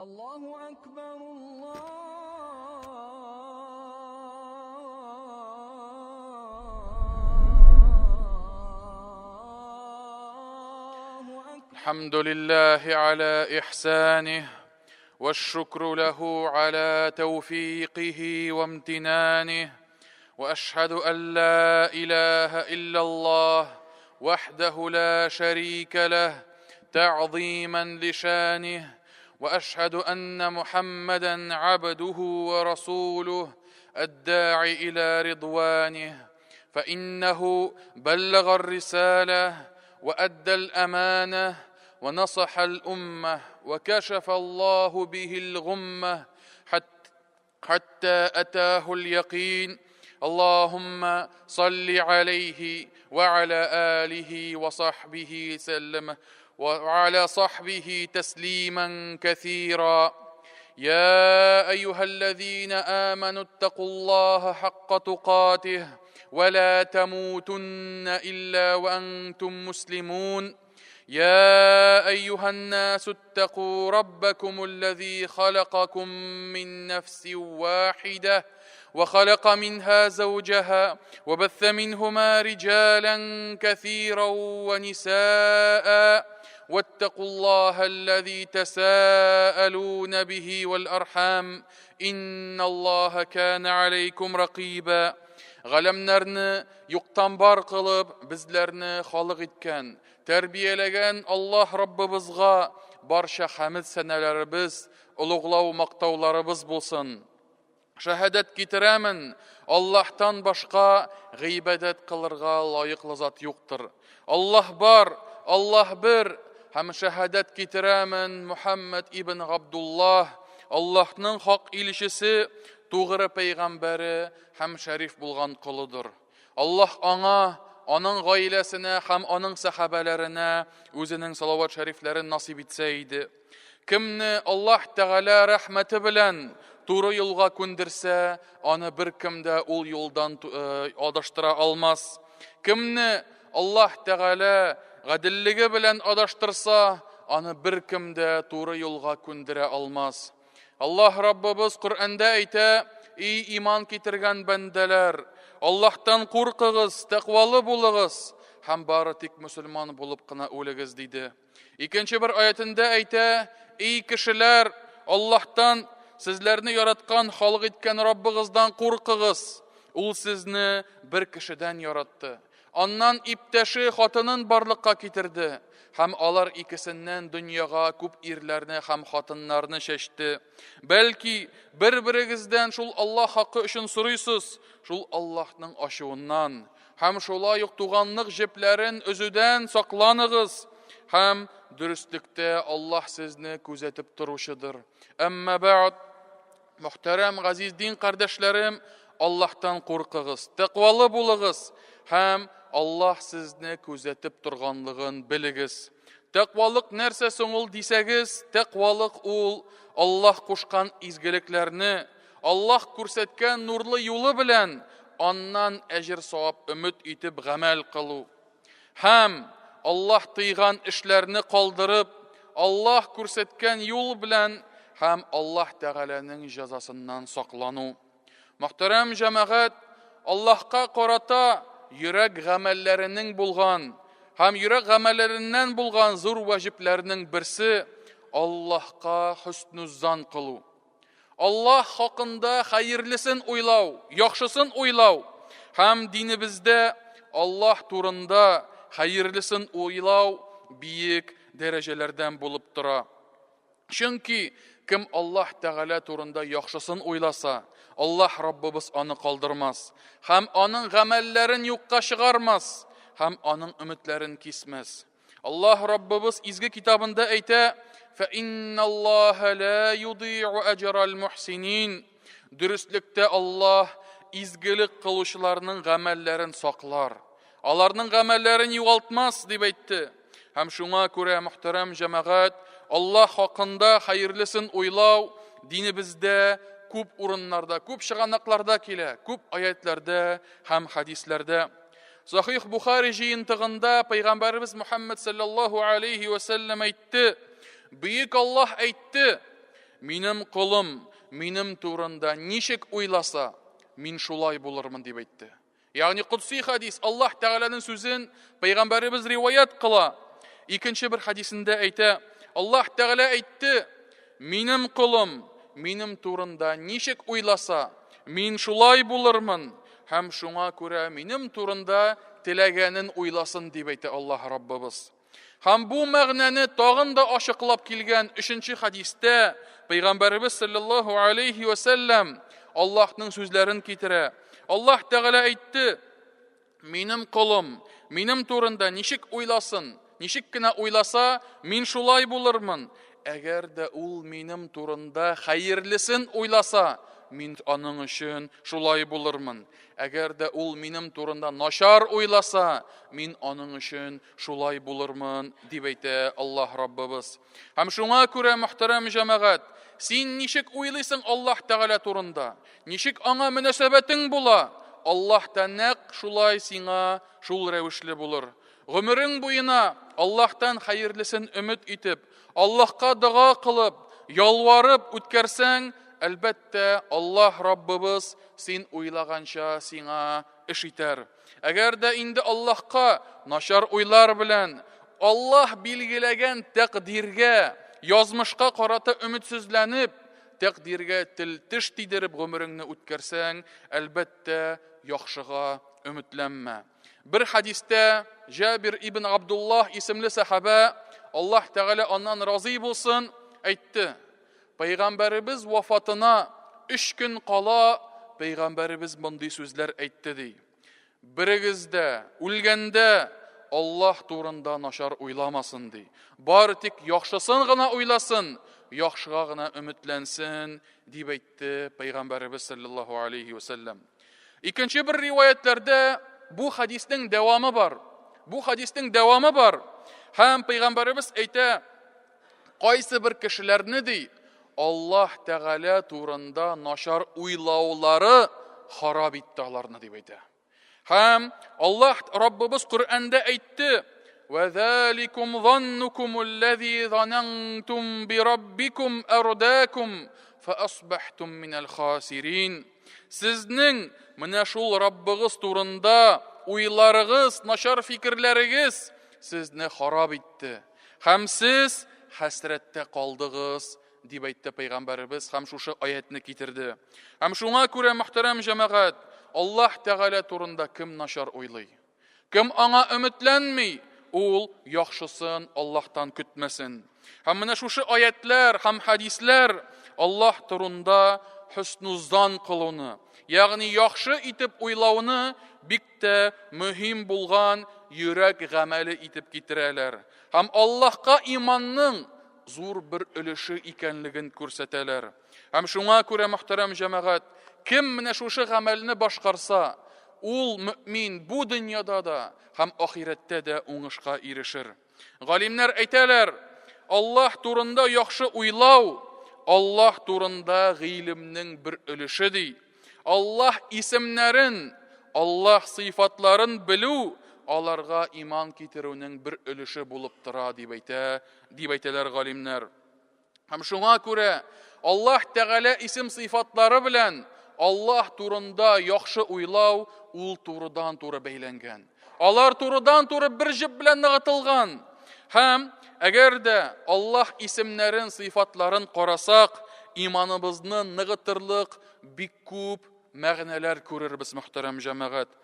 Аллаһу әкбәр, Аллаһу әкбәр. الحمد لله على إحسانه والشكر له على توفيقه وامتنانه واشهد ان لا اله الا الله وحده لا شريك له تعظيما لشانه واشهد ان محمدا عبده ورسوله الداعي الى رضوانه فانه بلغ الرساله وادى الامانه ونصح الامه وكشف الله به الغمه حتى اتاه اليقين اللهم صل عليه وعلى اله وصحبه سلم وعلى صحبه تسليما كثيرا يا ايها الذين امنوا اتقوا الله حق تقاته ولا تموتن الا وانتم مسلمون يا ايها الناس اتقوا ربكم الذي خلقكم من نفس واحده وخلق منها زوجها وبث منهما رجالا كثيرا ونساء واتقوا الله الذي تساءلون به والارحام ان الله كان عليكم رقيبا Галәмнәрне юктан бар кылып, безләрне халык иткән, тәрбияләгән Аллаһ Раббыбызга барча хәмед сәнәләребез, олуглау мактауларыбыз булсын. Шәһадәт китерәмен, Аллаһтан башка гыйбадәт кылырга лаеклы зат юктыр. Аллаһ бар, Аллаһ бер, һәм шәһадәт китерәмен Мухаммад ибн Габдуллаһ, Аллаһның хак илчесе, тугры пәйгамбәре һәм шәриф булган колыдыр. Аллаһ аңа, аның гаиләсенә һәм аның сәхабәләренә үзенең салават шәрифләрен насыйп итсә иде. Кемне Аллаһ Тәгалә рәхмәте белән туры юлга күндерсә, аны беркем дә ул юлдан э, адаштыра алмас. Кемне Аллаһ Тәгалә гаделлеге белән адаштырса, аны беркем дә туры юлга күндерә алмас. Аллаһ Раббыбыз Коръәндә әйтә: "Ий иман китергән бәндәләр, Аллаһтан куркыгыз, тәкъвалы булыгыз һәм бары тик мөселман булып кына үлегез", диде. Икенче бер аятендә әйтә: "Ий кешеләр, Аллаһтан сезләрне яраткан, халык иткән Раббыгыздан куркыгыз. Ул сезне бер кешедән яратты. Аннан иптәше хатынын барлыкка китерде һәм алар икесеннән дөньяга күп ирләрне һәм хатыннарны чәчте. Бәлки, бер-берегездән шул Аллаһ хакы өчен сорыйсыз, шул Аллаһның ачуыннан һәм шулай ук туганлык җепләрен өзүдән сакланыгыз һәм дөреслектә Аллаһ сезне күзәтеп торучыдыр. Әмма бәгъд, мөхтәрәм газиз дин кардәшләрем, Аллаһтан куркыгыз, тәкъвалы булыгыз һәм Аллаһ сезне күзәтеп торганлыгын белегез. Тәкъвалык нәрсә соң ул дисәгез, тәкъвалык ул Аллаһ кушкан изгелекләрне, Аллаһ күрсәткән нурлы юлы белән аннан әҗер-савап өмет итеп гамәл кылу. Һәм Аллаһ тыйган эшләрне калдырып, Аллаһ күрсәткән юл белән һәм Аллаһ Тәгаләнең җәзасыннан саклану. Мөхтәрәм җәмәгать, Аллаһка карата йөрәк гамәлләренең булган һәм йөрәк гамәлләреннән булган зур ваҗибләрнең берсе Аллаһка хөснүззан кылу. Аллаһ хакында хәерлесен уйлау, яхшысын уйлау һәм динебездә Аллаһ турында хәерлесен уйлау биек дәрәҗәләрдән булып тора. Чөнки кем Аллаһ Тәгалә турында яхшысын уйласа, Аллаһ Раббыбыз аны калдырмас һәм аның гамәлләрен юкка чыгармас һәм аның өметләрен кисмәс. Аллаһ Раббыбыз изге китабында әйтә: "Фа инналлаһа ла юдиу аҗрал мухсинин." Дөреслектә Аллаһ изгелек кылучыларның гамәлләрен саклар. Аларның гамәлләрен югалтмас дип әйтте. Һәм шуңа күрә, мөхтәрәм җәмәгать, Аллаһ хакында хәерлесен уйлау динебездә күп урыннарда, күп чыганакларда килә, күп аятларда һәм хәдисләрдә. Сахих Бухари җыентыгында Пәйгамбәребез Мухаммад саллаллаһу алейхи ва сәлләм әйтте: "Бөек Аллаһ әйтте: Минем колым минем турында ничек уйласа, мин шулай булырмын, дип әйтте. Ягъни кодси хадис, Аллаһ Тәгаләнең сүзен пәйгамбәребез риваять кыла. Икенче бер хадисендә әйтә, Аллаһ Тәгалә әйтте, минем колым минем турында ничек уйласа, мин шулай булырмын һәм шуңа күрә минем турында теләгәнен уйласын, дип әйтә Аллаһ Раббыбыз. Һәм бу мәгънәне тагын да ачыклап килгән өченче хадистә Пәйгамбәребез саллаллаһу алейхи ва сәлләм Аллаһның сүзләрен китерә. Аллаһ Тәгалә әйтте: Минем колым минем турында ничек уйласын, ничек кенә уйласа, мин шулай булырмын. Әгәр дә ул минем турында хәерлесен уйласа, мин аның өчен шулай булырмын. Әгәр дә ул минем турында начар уйласа, мин аның өчен шулай булырмын, дип әйтә Аллаһ Раббыбыз. Һәм шуңа күрә, мөхтәрәм җәмәгать, син ничек уйлыйсың Аллаһ Тәгалә турында? Ничек аңа мөнәсәбәтең була? Аллаһ та нәкъ шулай сиңа шул рәвешле булыр. Гомерең буена Аллаһтан хәерлесен өмет итеп, Аллаһка дога кылып, ялварып үткәрсәң, әлбәттә, Аллаһ Раббыбыз син уйлаганча сиңа эш итәр. Әгәр дә инде Аллаһка начар уйлар белән, Аллаһ билгеләгән тәкъдиргә, язмышка карата өметсезләнеп, тәкъдиргә тел-теш тидереп гомереңне үткәрсәң, әлбәттә, яхшыга өметләнмә. Бер хәдистә Җабир ибн Абдуллаһ исемле сәхабә, Аллаһ Тәгалә аннан разый булсын, әйтте: Пәйгамбәребез вафатына өч көн кала пәйгамбәребез мондый сүзләр әйтте ди. Берегез дә үлгәндә Аллаһ турында начар уйламасын ди. Бары тик яхшысын гына уйласын, яхшыга гына өметләнсен, дип әйтте пәйгамбәребез саллаллаһу алейхи ва сәлләм. Икенче бер риваятләрдә бу хадиснең дәвамы бар. Бу хадиснең дәвамы бар. Һәм пәйгамбәребез әйтә, Кайсы бер кешеләрне ди, Аллаһ Тәгалә турында начар уйлаулары харап итте аларны дип әйтә. Һәм Аллаһ Раббыбыз Коръәндә әйтте: "Ва заликум заннукум аллази занантум би раббикум ардакум фа асбахтум минал хасирин." Сезнең менә шул Раббыгыз турында уйларыгыз, начар фикерләрегез сезне харап итте. Һәм сез хәсрәттә калдыгыз, дип әйтте пәйгамбәребез һәм шушы аятьне китерде. Һәм шуңа күрә, мөхтәрәм җәмәгать, Аллаһ Тәгалә турында кем начар уйлый, кем аңа өметләнми, ул яхшысын Аллаһтан көтмәсен. Һәм менә шушы аятьләр һәм хәдисләр Аллаһ турында хөснузан кылуны, ягъни яхшы итеп уйлауны бик тә мөһим булган йөрәк гамәле итеп китерәләр һәм Аллаһка иманның зур бер өлеше икәнлеген күрсәтәләр. Һәм шуңа күрә, мөхтәрәм җәмәгать, кем менә шушы гамәлне башкарса, ул мөэмин бу дөньяда да һәм ахирәттә дә уңышка ирешер. Галимнәр әйтәләр, Аллаһ турында яхшы уйлау, Аллаһ турында гыйлемнең бер өлеше ди. Аллаһ исемнәрен, Аллаһ сыйфатларын белү аларга иман китерүнең бер өлеше булып тора, дип әйтә, дип әйтәләр галимнәр. Һәм шуңа күрә Аллаһ Тәгалә исем сыйфатлары белән Аллаһ турында яхшы уйлау ул турыдан-туры бәйләнгән. Алар турыдан-туры бер җеп белән ныгытылган. Һәм әгәр дә Аллаһ исемнәрен, сыйфатларын карасак, иманыбызны ныгытырлык бик күп мәгънәләр күрербез, мөхтәрәм җәмәгать.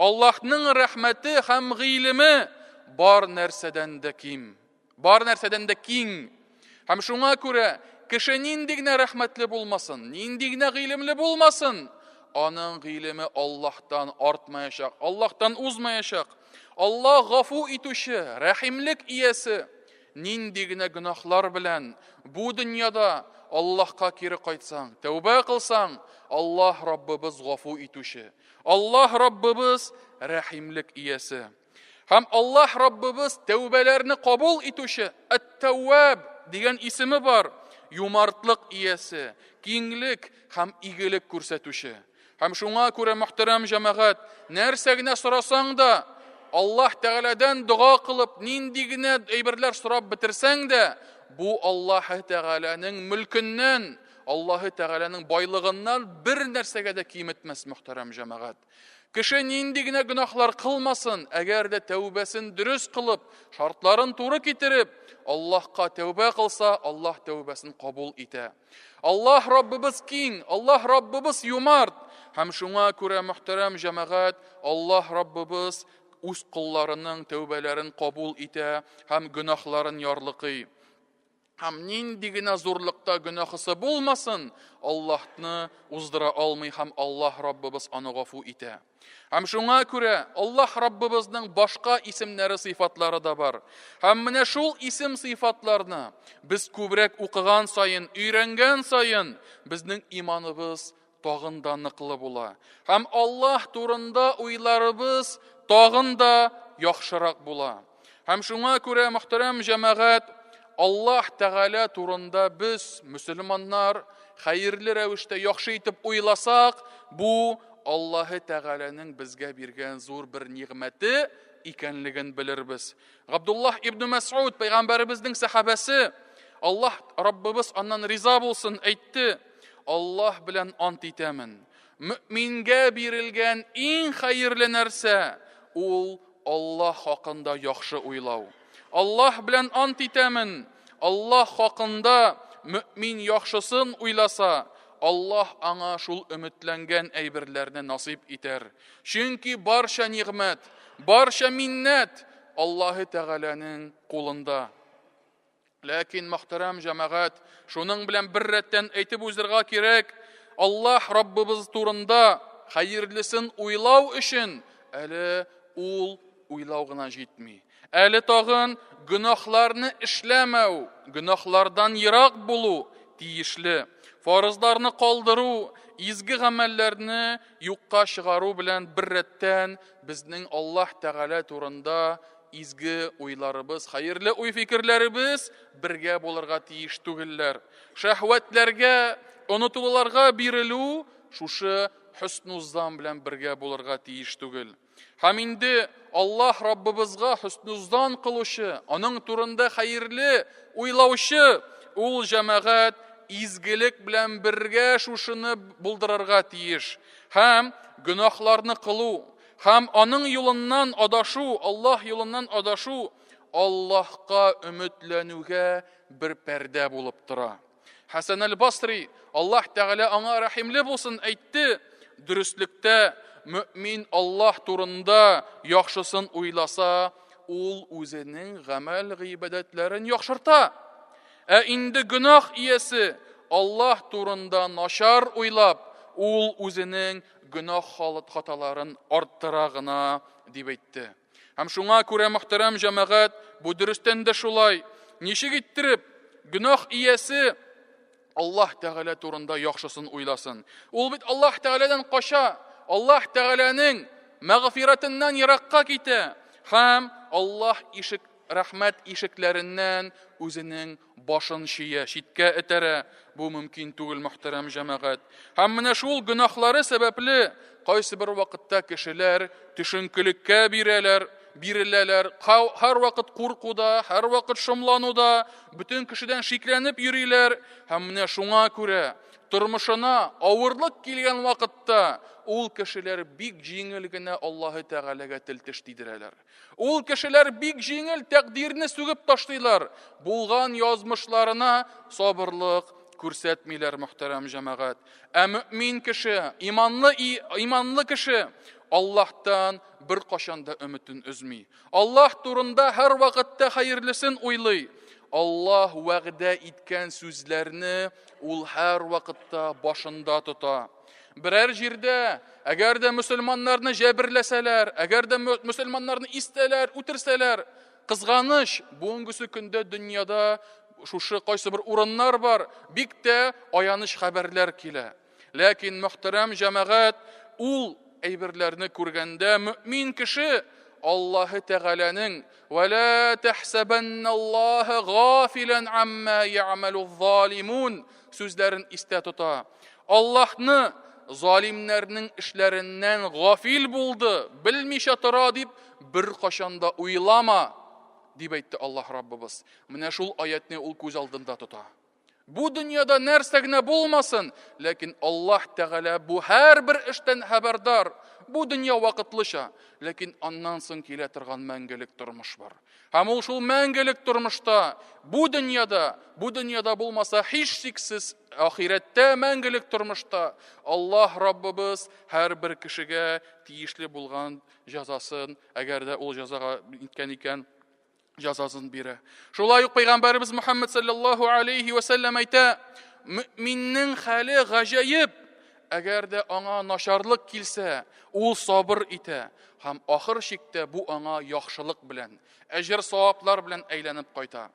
Аллаһның рәхмәте һәм гыйлеме бар нәрсәдән дә ким. Бар нәрсәдән дә киң. Һәм шуңа күрә кеше нинди генә рәхмәтле булмасын, нинди генә гыйлемле булмасын, аның гыйлеме Аллаһтан артмаячак, Аллаһтан узмаячак. Аллаһ гафу итүче, рәхимлек иясе. Нинди генә гөнаһлар белән бу дөньяда Аллаһка кире кайтсаң, тәүбә кылсаң, Аллаһ Раббыбыз гафу итүче. Аллаһ Раббыбыз рәхимлек иясе. Һәм Аллаһ Раббыбыз тәүбәләрне кабул итүче Әт-Тәвваб дигән исеме бар, юмартлык иясе, киңлек һәм игелек күрсәтүче. Һәм шуңа күрә, мөхтәрәм җәмәгать, нәрсә генә сорасаң да, Аллаһ Тәгаләдән дога кылып, нинди генә әйберләр сорап бетерсәң дә, бу Аллаһы Тәгаләнең мөлкеннән, Аллаһы Тәгаләнең байлыгыннан бер нәрсәгә дә киметмәс, мөхтәрәм җәмәгать. Кеше нинди генә гөнаһлар кылмасын, әгәр дә тәүбәсен дөрес кылып, шартларын туры китереп, Аллаһка тәүбә кылса, Аллаһ тәүбәсен кабул итә. Аллаһ Раббыбыз киң, Аллаһ Раббыбыз юмарт. Һәм шуңа күрә, мөхтәрәм җәмәгать, Аллаһ Раббыбыз үз колларының тәүбәләрен кабул итә һәм гөнаһларын ярлыкый. Һәм нинди генә зурлыкта гөнаһысы булмасын, Аллаһны уздыра алмый һәм Аллаһ Раббыбыз аны гафу итә. Һәм шуңа күрә Аллаһ Раббыбызның башка исемнәре, сыйфатлары да бар. Һәм менә шул исем сыйфатларны без күбрәк укыган саен, өйрәнгән саен, безнең иманыбыз тагын да ныклы була. Һәм Аллаһ турында уйларыбыз тагын да яхшырак була. Һәм шуңа күрә, мөхтәрәм җәмәгать, Аллаһ Тәгалә турында без, мөселманнар, хәерле рәвештә яхшы итеп уйласак, бу Аллаһы Тәгаләнең безгә биргән зур бер нигъмәте икәнлеген белербез. Габдуллаһ ибн Мәс'уд, пәйгамбәребезнең сәхабәсе, Аллаһ Раббыбыз аннан риза булсын, әйтте: Аллаһ белән ант итәмен. Мөмингә бирелгән иң хәерле нәрсә ул Аллаһ хакында яхшы уйлау. Аллаһ белән ант итәмен, Аллаһ хакында мөмин яхшысын уйласа, Аллаһ аңа шул өметләнгән әйберләрне насыйп итәр. Чөнки барча нигъмәт, барча миннәт Аллаһы Тәгаләнең кулында. Ләкин, мөхтәрәм җәмәгать, шуның белән бер рәттән әйтеп узырга кирәк, Аллаһ Раббыбыз турында хәерлесен уйлау өчен әле ул уйлау гына җитми. Әле тагын гөнаһларны эшләмәү, гөнаһлардан ерак булу тиешле. Фарызларны калдыру, изге гамәлләрне юкка чыгару белән бер рәттән безнең Аллаһ Тәгалә турында Изге уйларыбыз, хәерле уй-фикерләребез бергә булырга тиеш түгелләр. Шәһвәтләргә, онытылуларга бирелү шушы хөснуззан белән бергә булырга тиеш түгел. Һәм инде Аллаһ Раббыбызга хөснуззан кылучы, аның турында хәерле уйлаучы ул җәмәгать изгелек белән бергә шушыны булдырырга тиеш. Һәм гөнаһларны кылу, Һәм аның юлыннан адашу, Аллаһ юлыннан адашу Аллаһка өметләнүгә бер пәрдә булып тора. Хәсән әл-Басри, Аллаһ Тәгалә аңа рәхимле булсын, әйтте, дөреслектә мөмин Аллаһ турында яхшысын уйласа, ул үзенең гамәл гыйбадәтләрен яхшырта. Ә инде гөнаһ иясе Аллаһ турында начар уйлап, ул үзенең гөнаһ хаталарын арттыра гына, дип әйтте. Һәм шуңа күрә, мөхтәрәм җәмәгать, бу дөрестән дә шулай. Ничек иттереп гөнаһ иясе Аллаһ Тәгалә турында яхшысын уйласын? Ул бит Аллаһ Тәгаләдән кача, Аллаһ Тәгаләнең мәгъфирәтеннән еракка китә һәм Аллаһ ишек рәхмәт ишекләреннән үзенең башын чөя, читкә этәрә. Бу мөмкин түгел, мөхтәрәм җәмәгать. Һәм менә шул гөнаһлары сәбәпле кайсы бер вакытта кешеләр төшенкелеккә бирәләр, биреләләр, һәрвакыт куркуда, һәрвакыт шомлануда, бөтен кешедән шикләнеп йөриләр. Һәм менә шуңа күрә тормышына авырлык килгән вакытта ул кешеләр бик җиңел генә Аллаһы Тәгаләгә тел-теш тидерәләр. Ул кешеләр бик җиңел тәкъдирне сүгеп ташлыйлар, булган язмышларына сабырлык күрсәтмиләр, мөхтәрәм җәмәгать. Ә мөмин кеше, иманлы, иманлы кеше Аллаһтан беркайчан да өметен өзми. Аллаһ турында һәрвакытта хәерлесен уйлый. Аллаһ вәгъдә иткән сүзләрне ул һәрвакытта башында тота. Берәр җирдә, әгәр дә мөселманнарны җәберләсәләр, әгәр дә мөселманнарны истәләр, үтерсәләр, кызганыч, бүгенгесе көндә дөньяда шушы кайсы бер урыннар бар, бик тә аяныч хәбәрләр килә. Ләкин мөхтәрәм җәмәгать, ул әйберләрне күргәндә мөмин кеше Аллаһы Тәгаләнең «Вә лә тәхсәбәннәллаһа гафилән амма я'мәлү залимун» сүзләрен истә тота. Аллаһны залимнәрнең эшләреннән гафил булды, белмичә тора дип беркайчан да уйлама. дип әйтте Аллаһ Раббыбыз. Менә шул аятьне ул күз алдында тота. Бу дөньяда нәрсә генә булмасын, ләкин Аллаһ Тәгалә бу һәрбер эштән хәбәрдар. Бу дөнья вакытлыча, ләкин аннан соң килә торган мәңгелек тормыш бар. Һәм ул шул мәңгелек тормышта, бу дөньяда, бу дөньяда булмаса, һичшиксез ахирәттә мәңгелек тормышта Аллаһ Раббыбыз һәрбер кешегә тиешле булган җәзасын, әгәр дә ул җәзага иткән икән, җәзасын бирә. Шулай ук пәйгамбәребез Мухаммад саллаллаһу алейхи ва саллям әйтә, мөминнең хәле гаҗәеп, әгәр дә аңа начарлык килсә, ул сабыр итә һәм ахыр чиктә бу аңа яхшылык белән, әҗер саваплар белән әйләнеп кайта.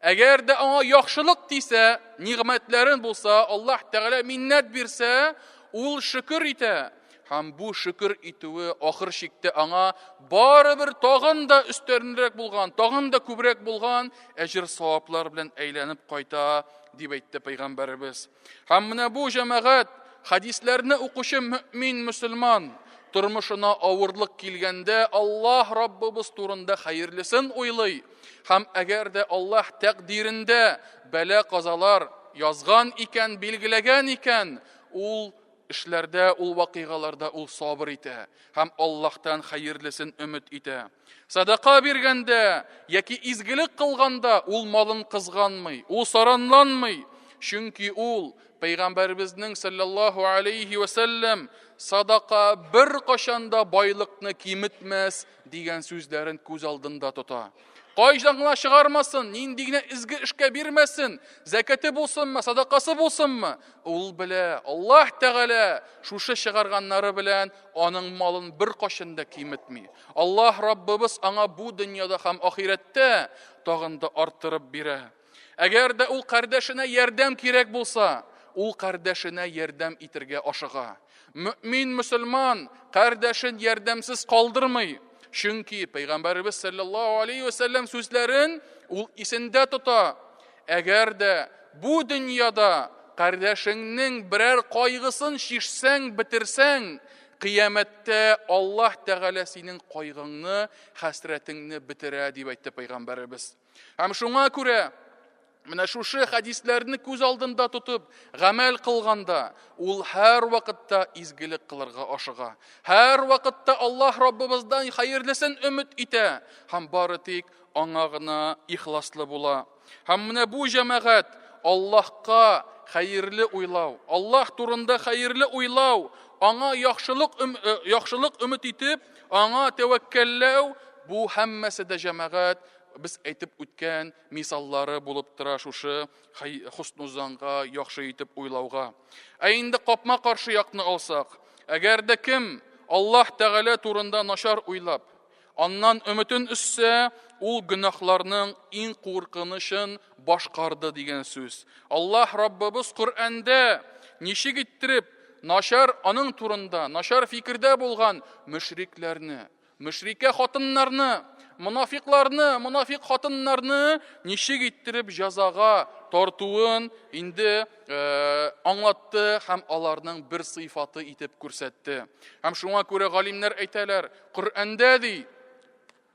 Әгәр дә аңа яхшылык тисә, нигъмәтләрен булса, Аллаһ Тәгалә миннәт бирсә, ул шөкер итә. Һәм бу шөкер итүе ахыр чиктә аңа барыбер тагын да өстәренрәк булган, тагын да күбрәк булган әҗер саваплар белән әйләнеп кайта, дип әйтте пәйгамбәребез. Һәм менә бу җәмәгать хәдисләрне укучы мөмин мөселман тормышына авырлык килгәндә Аллаһ Раббыбыз турында хәерлесен уйлый. Һәм әгәр дә Аллаһ тәкъдирендә бәла-казалар язган икән, билгеләгән икән, ул эшләрдә, ул вакыйгаларда ул сабыр итә һәм Аллаһтан хәерлесен өмет итә. Садака биргәндә яки изгелек кылганда ул малын кызганмый, ул саранланмый, чөнки ул Пәйгамбәребезнең саллаллаһу алейхи ва сәлләм садака беркайчан да байлыкны киметмәс дигән сүзләрен күз алдында тота. Кайдан гына чыгармасын, нинди генә изге эшкә бирмәсен, зәкәте булсынмы, садакасы булсынмы, ул белә, Аллаһ Тәгалә шушы чыгарганнары белән аның малын беркайчан да киметми. Аллаһ Раббыбыз аңа бу дөньяда һәм ахирәттә тагын да арттырып бирә. Әгәр дә ул кардәшенә ярдәм кирәк булса, ул кардәшенә ярдәм итергә ашыга. Мөмин мөселман кардәшен ярдәмсез калдырмый. Чөнки Пәйгамбәребез саллаллаһу алейхи ва сәлләм сүзләрен ул исендә тота. Әгәр дә бу дөньяда кардәшеңнең берәр кайгысын чишсәң, бетерсәң, кыямәттә Аллаһ Тәгалә синең кайгыңны, хәсрәтеңне бетерә, дип әйтте Пәйгамбәребез. Һәм шуңа күрә менә шушы хәдисләрне күз алдында тотып, гамәл кылганда, ул һәр вакытта изгелек кылырга ашыга. Һәр вакытта Аллаһ Раббыбыздан хәерлесен өмет итә һәм бары тик аңа гына ихласлы була. Һәм менә бу җәмәгать Аллаһка хәерле уйлау, Аллаһ турында хәерле уйлау, аңа яхшылык э, яхшылык өмет итеп, аңа тәвәккәлләү, бу һәммәсе дә җәмәгать без әйтеп үткән мисаллары булып тора шушы хуснузанга яхшы итеп уйлауга. Ә инде капма-каршы якны алсак, әгәр дә кем Аллаһ Тәгалә турында начар уйлап, аннан өметен өзсә, ул гөнаһларның иң куркынычын башкарды дигән сүз. Аллаһ Раббыбыз Коръәндә ничек иттереп начар аның турында начар фикердә булган мөшрикләрне, Мөшрикә хатыннарны, монафикларны, монафик хатыннарны ничек иттереп җәзага тартуын инде э, аңлатты һәм аларның бер сыйфаты итеп күрсәтте. Һәм шуңа күрә галимнәр әйтәләр, Коръәндә ди,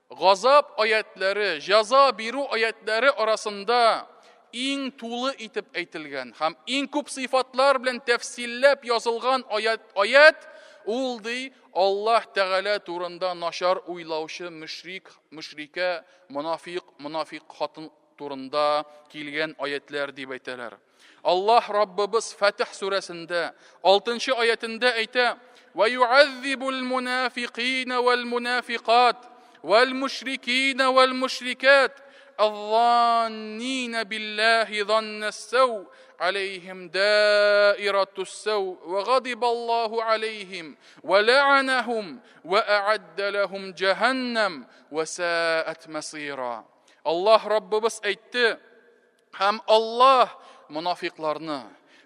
газап аятләре, җәза бирү аятләре арасында иң тулы итеп әйтелгән һәм иң күп сыйфатлар белән тәфсилләп язылган аят, аят ул ди Аллаһ Тәгалә турында начар уйлаучы мөшрик, мөшрикә, монафик, монафик хатын турында килгән аятләр дип әйтәләр. Аллаһ Раббыбыз Фатих сүрәсендә 6 аятендә әйтә: "Ва юаззибул мунафикина вал мунафикат вал мушрикина вал мушрикат الظانين بالله ظن السوء عليهم دائرة السوء وغضب الله عليهم ولعنهم وأعد لهم جهنم وساءت مصيرا الله Раббыбыз әйтте һәм Аллаһ монафикларны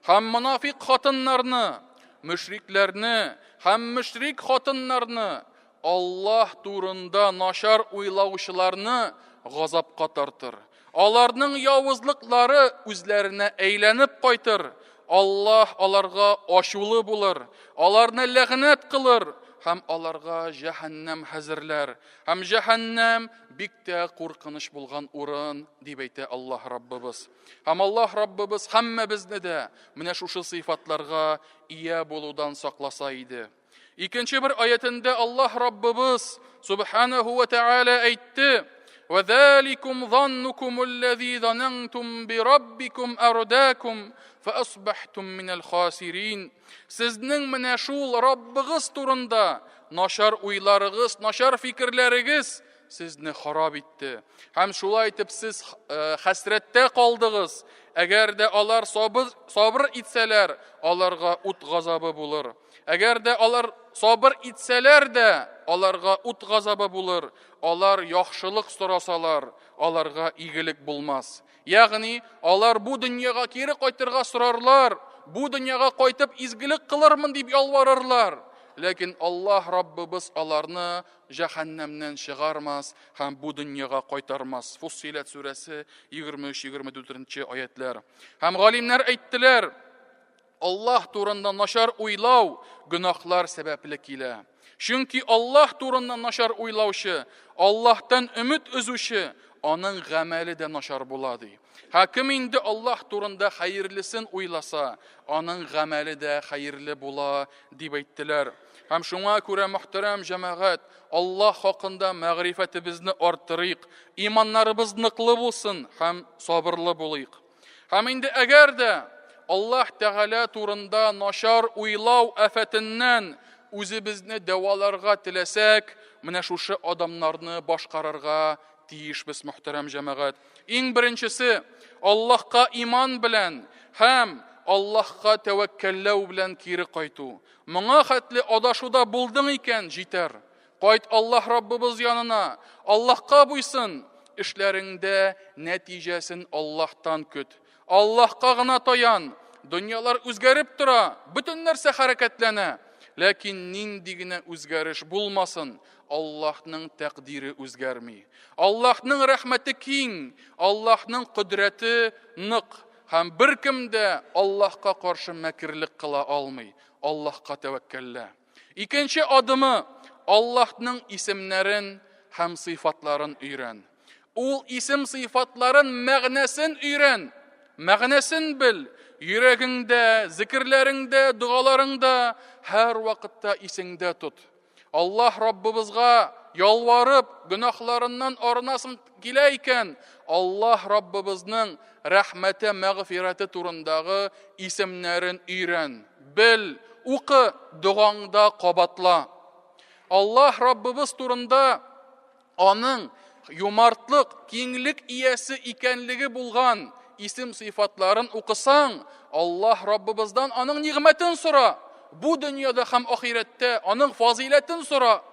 һәм монафик хатыннарны мөшрикләрне һәм мөшрик хатыннарны Аллаһ турында начар уйлаучыларны газапка тартыр. Аларның явызлыклары үзләренә әйләнеп кайтыр. Аллаһ аларга ачулы булыр, аларны ләгънәт кылыр һәм аларга җәһәннәм хәзерләр. Һәм җәһәннәм бик тә куркыныч булган урын, дип әйтә Аллаһ Раббыбыз. Һәм Аллаһ Раббыбыз һәммәбезне дә менә шушы сыйфатларга ия булудан сакласа иде. Икенче бер аятендә Аллаһ Раббыбыз Субханаху ва Тааля әйтте: "Ва заликум заннукум аллази занантум би раббикум ардакум фа асбахтум минал хасирин." Сезнең менә шул Раббыгыз турында начар уйларыгыз, начар фикерләрегез сезне харап итте. Һәм шулай итеп сез э, хәсрәттә калдыгыз. Әгәр дә алар сабыр, сабыр итсәләр, аларга ут газабы булыр. Әгәр дә алар сабыр итсәләр дә, аларга ут газабы булыр. Алар яхшылык сорасалар, аларга игелек булмас. Ягъни, алар бу дөньяга кире кайтырга сорарлар, бу дөньяга кайтып изгелек кылырмын дип ялварырлар. Ләкин Аллаһ Раббыбыз аларны җәһәннәмнән чыгармас һәм бу дөньяга кайтармас. Фуссиләт сүрәсе 23-24 аятлар. Һәм галимнәр әйттеләр, Аллаһ турында начар уйлау гөнаһлар сәбәпле килә. Чөнки Аллаһ турында начар уйлаучы, Аллаһтан өмет өзүче, аның гамәле дә начар була ди. Һә кем инде Аллаһ турында хәерлесен уйласа, аның гамәле дә хәерле була, дип әйттеләр. Һәм шуңа күрә, мөхтәрәм җәмәгать, Аллаһ хакында мәгърифәтебезне арттырыйк, иманнарыбыз ныклы булсын һәм сабырлы булыйк. Һәм инде әгәр дә Аллаһ Тәгалә турында начар уйлау афәтеннән үзебезне дәваларга теләсәк, менә шушы адымнарны башкарырга тиешбез, мөхтәрәм җәмәгать. Иң беренчесе, Аллаһка иман белән һәм Аллаһка тәвәккәлләү белән кире кайту. Моңа хәтле адашуда булдың икән, җитәр. Кайт Аллаһ Раббыбыз янына, Аллаһка буйсын, эшләреңдә нәтиҗәсен Аллаһтан көт. Аллаһка гына таян. Дөньялар үзгәреп тора, бөтен нәрсә хәрәкәтләнә. Ләкин нинди генә үзгәреш булмасын, Аллаһның тәкъдире үзгәрми. Аллаһның рәхмәте киң, Аллаһның кодрәте нык. Һәм беркем дә Аллаһка каршы мәкерлек кыла алмый. Аллаһка тәвәккәллә. Икенче адымы Аллаһның исемнәрен һәм сыйфатларын өйрән. Ул исем сыйфатларын мәгънәсен өйрән, мәгънәсен бел. Йөрәгеңдә, зикерләреңдә, догаларыңда һәр вакытта исеңдә тот. Аллаһ Раббыбызга ялварып, гөнаһларыннан арынасың килә икән, Аллаһ Раббыбызның рәхмәте, мәгъфирәте турындагы исемнәрен өйрән. Бел, укы, догаңда кабатла. Аллаһ Раббыбыз турында аның юмартлык, киңлек иясе икәнлеге булган исем сыйфатларын укысаң, Аллаһ Раббыбыздан аның нигъмәтен сора. Бу дөньяда һәм ахирәттә аның фазыйләтен сора.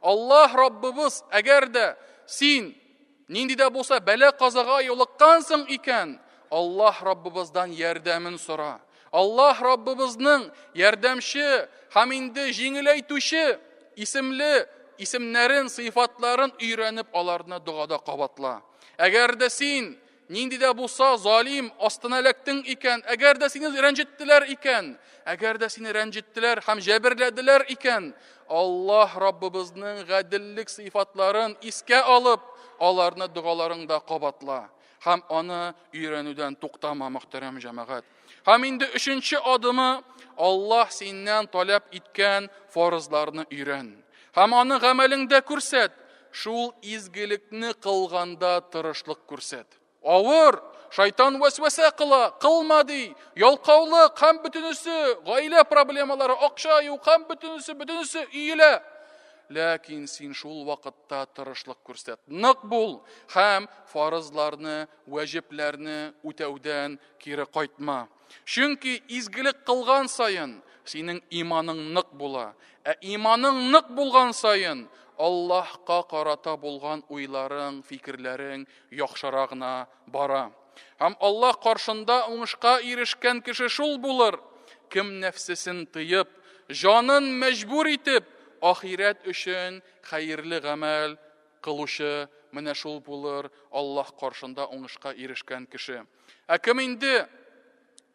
Аллаһ Раббыбыз, әгәр дә син Нинди дә булса бәла-казага юлыккансың икән, Аллаһ Раббыбыздан ярдәмен сора. Аллаһ Раббыбызның ярдәмче һәм инде җиңеләйтүче исемле исемнәрен, сыйфатларын өйрәнеп, аларны догада кабатла. Әгәр дә син нинди дә булса залим астына эләктең икән, әгәр дә сине рәнҗеттеләр икән, әгәр дә сине рәнҗеттеләр һәм җәберләделәр икән, Аллаһ Раббыбызның гаделлек сыйфатларын искә алып, аларны догаларыңда кабатла һәм аны өйрәнүдән туктама, мөхтәрәм җәмәгать. Һәм инде өченче адымы Аллаһ синнән таләп иткән фарызларны өйрән. Һәм аны гамәлеңдә күрсәт, шул изгелекне кылганда тырышлык күрсәт. Авыр, шайтан вәсвәсә кыла, кылма ди, ялкаулык һәм бөтенесе, гаилә проблемалары, акча юк һәм бөтенесе, бөтенесе өелә. Ләкин син шул вакытта тырышлык күрсәт. Нык бул һәм фарызларны, вәҗипләрне үтәүдән кире кайтма. Чөнки изгелек кылган саен синең иманың нык була. Ә иманың нык булган саен Аллаһка карата булган уйларың, фикерләрең яхшыра гына бара. Һәм Аллаһ каршында уңышка ирешкән кеше шул булыр, кем нәфсесен тыеп, җанын мәҗбүр итеп, ахирәт өчен хәерле гамәл кылучы менә шул булыр Аллаһ каршында уңышка ирешкән кеше. Ә кем инде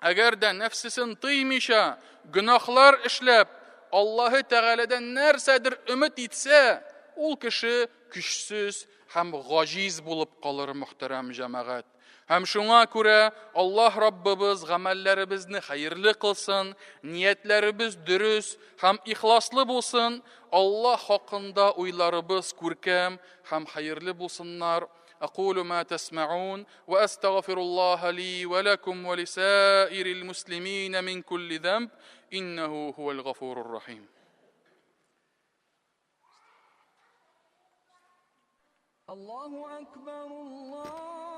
әгәр дә нәфсесен тыймыйча, гөнаһлар эшләп, Аллаһы Тәгаләдән нәрсәдер өмет итсә, ул кеше көчсез һәм гаҗиз булып калыр, мөхтәрәм җәмәгать. Һәм шуңа күрә Аллаһ Раббыбыз гамәлләребезне хәерле кылсын, ниятләребез дөрес һәм ихласлы булсын, Аллаһ хакында уйларыбыз күркәм һәм хәерле булсыннар. أقول ما تسمعون وأستغفر الله لي ولكم ولسائر المسلمين من كل ذنب إنه هو الغفور الرحيم. الله أكبر الله.